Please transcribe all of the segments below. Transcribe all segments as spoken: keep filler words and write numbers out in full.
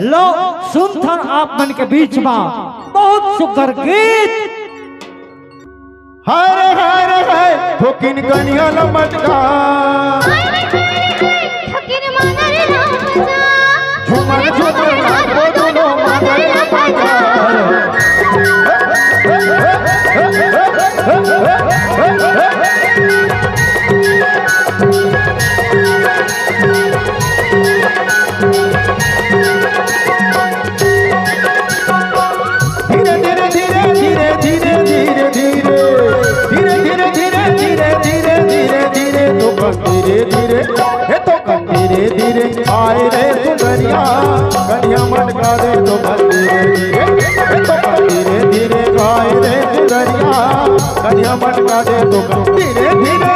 लो, सुनथन आप मन के बीच मा बहुत सुघर गीत। हरे हरे हरे, ठोकिन कनिहा ल मटका। ठोकिन मांगर ला बजा। झूमर झूमर नाचबो दुनो मांगर ला बजा। धीरे धीरे धीरे धीरे धीरे धीरे धीरे धीरे धीरे धीरे धीरे धीरे धीरे धीरे धीरे तो बस धीरे धीरे, हे तो बस धीरे धीरे आए रे सुंदरिया, कनिहा मटका दे तो बस धीरे धीरे, हे तो बस धीरे धीरे आए रे सुंदरिया, कनिहा मटका दे तो बस धीरे धीरे।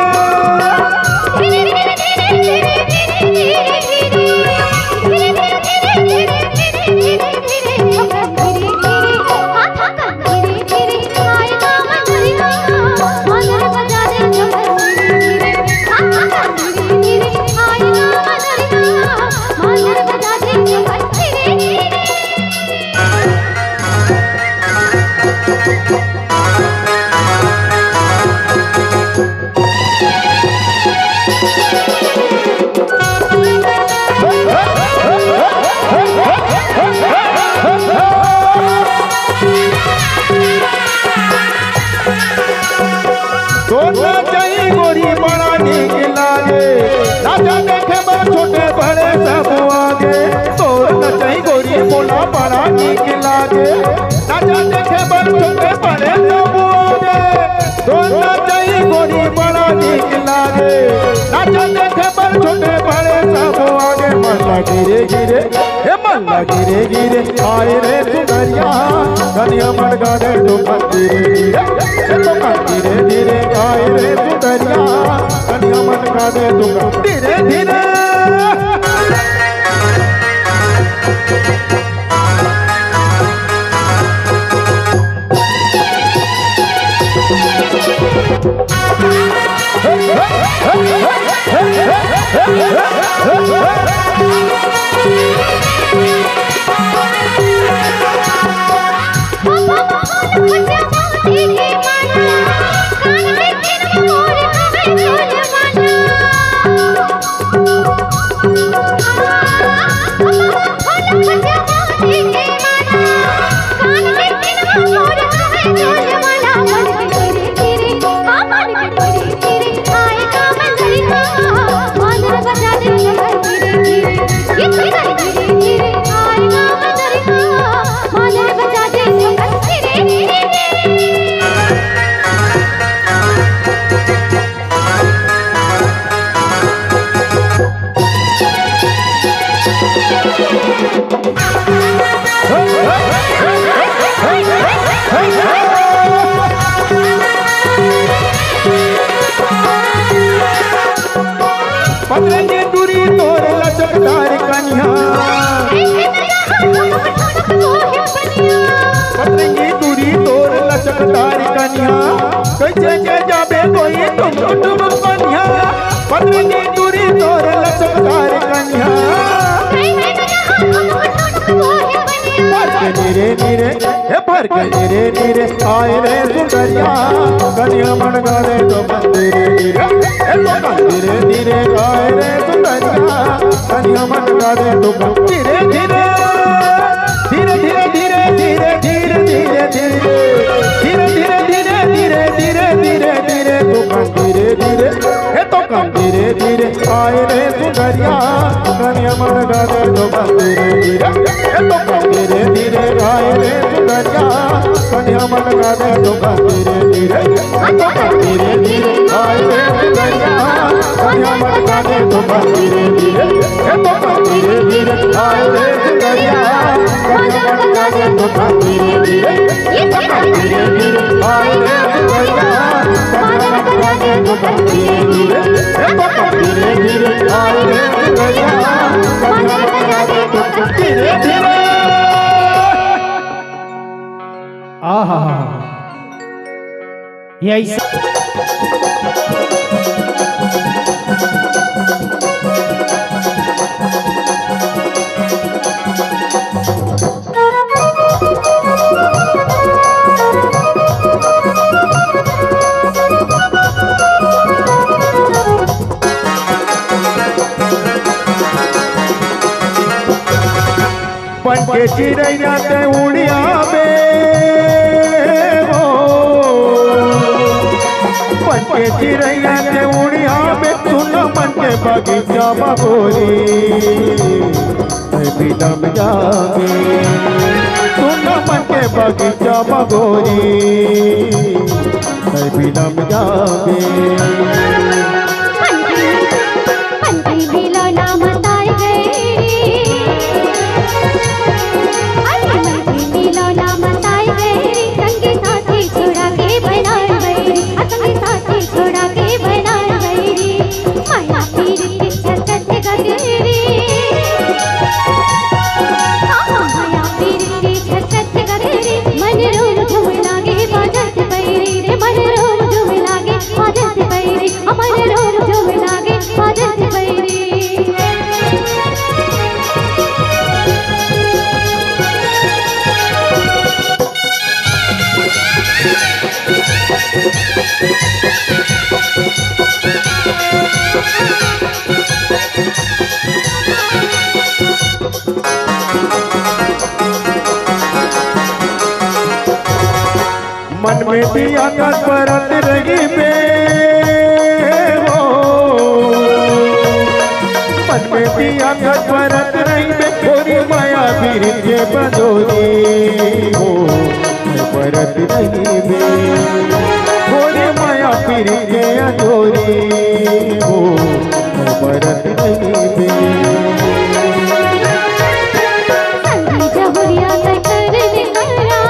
तोर नचई गोरी बड़ा नीक लागे, राजा देखे बर छोटे बड़े सब आगे। तोर नचई गोरी मोला बड़ा नीक लागे, राजा देखे बर छोटे बड़े सब आगे। तोर नचई गोरी बड़ा नीक लागे, राजा देखे बर छोटे बड़े सब आगे। मन ला गिरे गिरे, हे मन ला गिरे गिरे, आए रे सुंदरिया, कनिहा मटका दे तो बस धीरे धीरे, हे तो बस धीरे धीरे, आए रे सुंदरिया, कनिहा मटका दे तो बस धीरे धीरे। पतरंगी टूरी तोर लचकदार कनिहा। पतरंगी टूरी तोर लचकदार कनिहा। कैसे के जाबे कोई तुम कुटुम बनिया। पतरंगी टूरी तोर लचकदार कनिहा। भर के नीरे नीरे, हे भर के नीरे नीरे, आए रे सुंदरिया, कनिहा मटका दे तो बस धीरे नीरे, हे तो बस धीरे नीरे, आए रे सुंदरिया, कनिहा मटका दे तो बस धीरे नीरे, धीरे धीरे धीरे धीरे धीरे धीरे धीरे धीरे धीरे धीरे धीरे धीरे धीरे धीरे, तो बस धीरे धीरे, हे तो कम धीरे धीरे आए रे सुंदरिया, कनिहा मटका दे तो बस धीरे धीरे। ए तो कम धीरे धीरे आए रे सुंदरिया, कनिहा मटका दे तो बस धीरे धीरे। ए तो कम धीरे धीरे आए रे सुंदरिया, कनिहा मटका दे तो बस धीरे धीरे। ए तो कम धीरे धीरे आए रे सुंदरिया, कनिहा मटका दे तो बस धीरे धीरे। ए तो कम धीरे धीरे आए रे सुंदरिया, कनिहा मटका दे तो बस धीरे धीरे। ए तो कम धीरे धीरे आए रे सुंदरिया, कनिहा मटका दे तो बस धीरे धीरे। आहा, ये ऐसा बन के चिरैया ते उड़ियाबे हो, बन के चिरैया ते उड़ियाबे, सुन मन के बगीचा म गोरी, तैं बिलम जाबे, सुन मन के बगीचा म गोरी, तैं बिलम जाबे। पंथी बिलौना मताए गए रे। अरे पंथी बिलौना मताए गए रे। संगी साथी छोड़ा के बनाए गए रे। आ संगी साथी छोड़ा के बनाए गए रे। माया पीर के छकत गगरी। हाँ, माया पीर के छकत गगरी। मन रोम झुम लागे बाजत बैरी रे। मन रोम झुम लागे बाजत बैरी। हमर रोम झुम लागे बाजत बैरी। मन में दिया कस बरत रहिबे हो, मन में दिया कस बरत रहिबे, गोरी माया पीर के बंजोरी हो, बरत रहिबे, गोरी माया पीर के अंजोरी हो, बरत रहिबे। संगी जहुरिया तकर निकरा।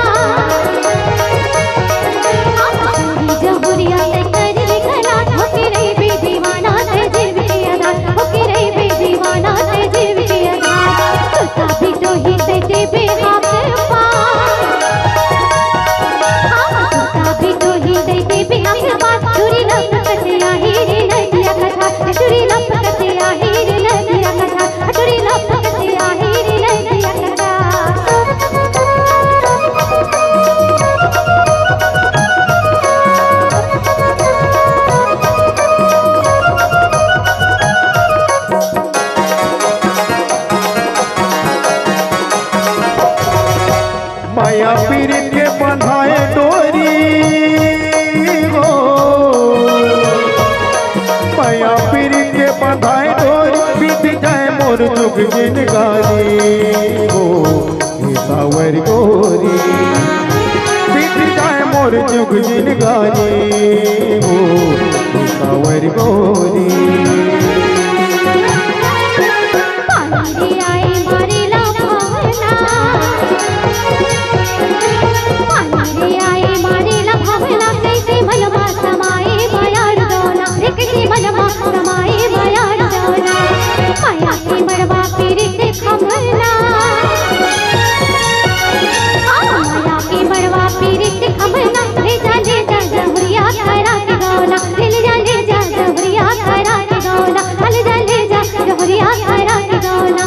संगी जहुरिया तकर निकरा। होके रहिबे दीवाना ते जीव के आधार। होके रहिबे दीवाना ते जीव के आधार। तोता भी तो ही ते देबे हाथ पा। हाँ, तोता भी तो ही ते देबे हाथ पा। चूड़ी लपकत आही रे नदिया कथा। चूड़ी लपकत आही रे नदिया कथा। हटुरी लपकत आही रे लैलिया कटा। माया पीरित के बंधाए डोरी हो, माया पीरित के बंधाए डोरी, बीत जाए मोर जुग जिनगारी हो, हे साँवर गोरी। बीत जाए मोर जुग जिनगारी हो, हे साँवर गोरी। पानी रे आई मारे ला भावना। पानी रे आई मारे ला भावना, कैसे मन मा समाए बयार गौना। रे कैसे मन मा समाए बयार गौना। माया के मड़वा पीरित खमना। हाँ, माया के मड़वा पीरित खमना। ले जा, ले जा, जहुरिया खरा के गौना। ले, ले जा, ले जा, जहुरिया खरा के गौना। ले जा, ले जा, जहुरिया खरा के गौना।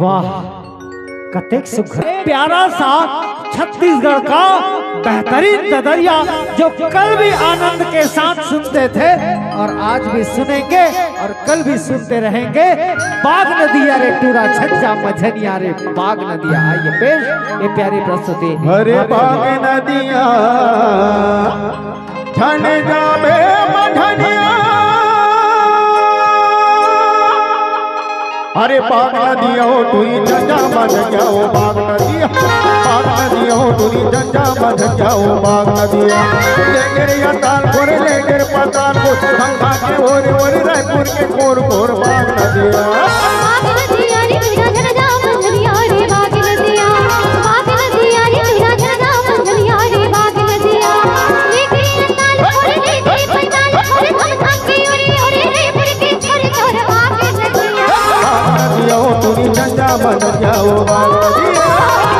वाह, कतेक सुघर, प्यारा सा छत्तीसगढ़ का बेहतरीन ददरिया, जो कल भी आनंद के साथ सुनते थे और आज भी सुनेंगे और कल भी सुनते रहेंगे। बाग नदिया रे टूरा छज्जा मझनिया रे बाग नदिया। आइए पेश ये प्यारी प्रस्तुति। अरे बाग नदिया झन जाबे मझनिया। अरे बाग नदिया हो टूरी झन जा मझनिया हो बाग नदिया। बाग नदिया हो टूरी झन जा मझनिया हो बाग नदिया। लेकर या ताल खोरे लेकर पताल को गंगा के ओरे ओरे रायपुर के कोर कोर बाग नदिया। बाग नदिया रे टूरा झन जा मझनिया रे बाग नदिया। बाग नदिया रे टूरा झन जा मझनिया रे बाग नदिया। लेके ताल खोरे लेके पताल खोरे हम थाके ओरे ओरे रे पुर के छोरे तोर बाग नदिया। बाग नदिया हो टूरी झन जा मझनिया हो बाग नदिया।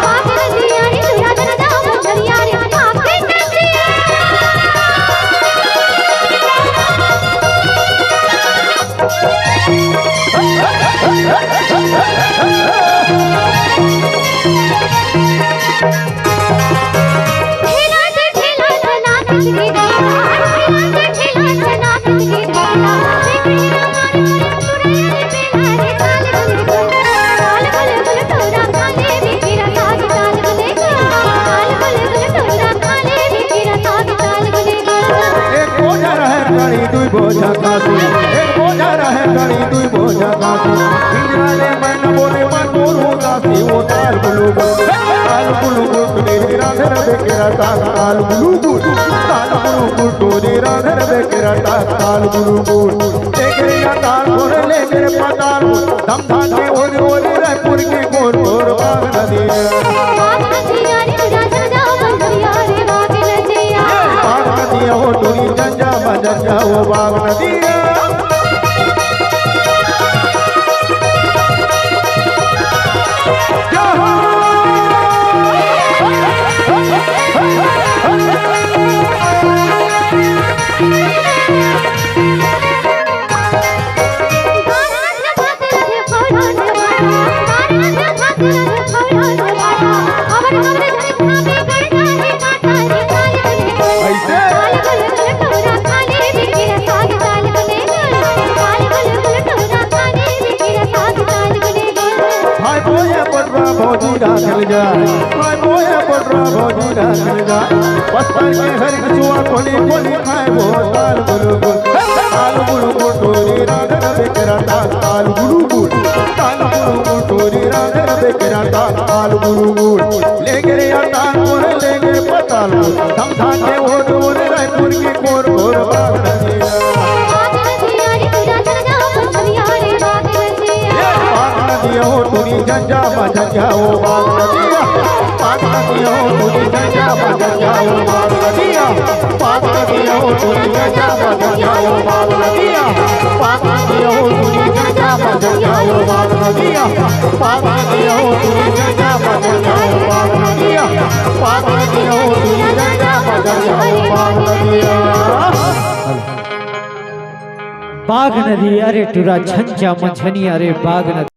बाग नदिया रे टूरा झन जा मझनिया रे बाग नदिया। काशी, एक बोझा रहे कड़ी, दुई बोझा काशी। पिंजरा ले मैं न बोले, मन मोर उदासी, वो ताल गुलू गुल, ताल गुलू गुल, टुरी राधे रबे के रटा, ताल गुलू गुल, ताल गुलू गुल, टुरी राधे रबे के रटा, ताल गुलू गुल। एक रे या ताल बोले, ले मेरे पताल, धम धाके ओरे ओरे रायपुर के गोर गोर बाग नदिया। बाग नदिया रे, राजा जाओ बंधुरिया रे, बाग नदिया। बाग नदिया हो टुरी जंजा मजंजा वो बाग नदिया। हाय बोया पटरा भौजी राखल जाए, हाय बोया पटरा भौजी राखल जाए। बस्तर के हर कछुआ कोली कोली खाए वो ताल गुलू गुल, ताल गुलू गुल टोरी राधे रबे के रटा, ताल गुलू गुल, ताल गुलू गुल टोरी राधे रबे के रटा, ताल गुलू गुल। ले गे रे या ताल मोर, ले गे रे पताल मोर, धम धाके ओर ओर रायपुर के गोर गोर बाग नदिया। बाग नदिया रे, टुरा जंजा बंधुरिया रे, बाग नदिया। बाग नदिया हो टुरी जंजा मजंजा वो बाग नदिया। बाग नदिया हो टुरी जंजा मजंजा वो बाग नदिया। बाग नदिया हो टुरी जंजा मजंजा वो बाग नदिया। बाग नदिया हो टुरी जंजा मजंजा वो बाग नदिया। बाग नदिया हो टुरी जंजा मजंजा वो बाग नदिया। बाग नदिया हो टुरी जंजा मजंजा वो बाग नदिया। बाग नदी अरे टुरा छंचा मछनिया रे बाग नदी।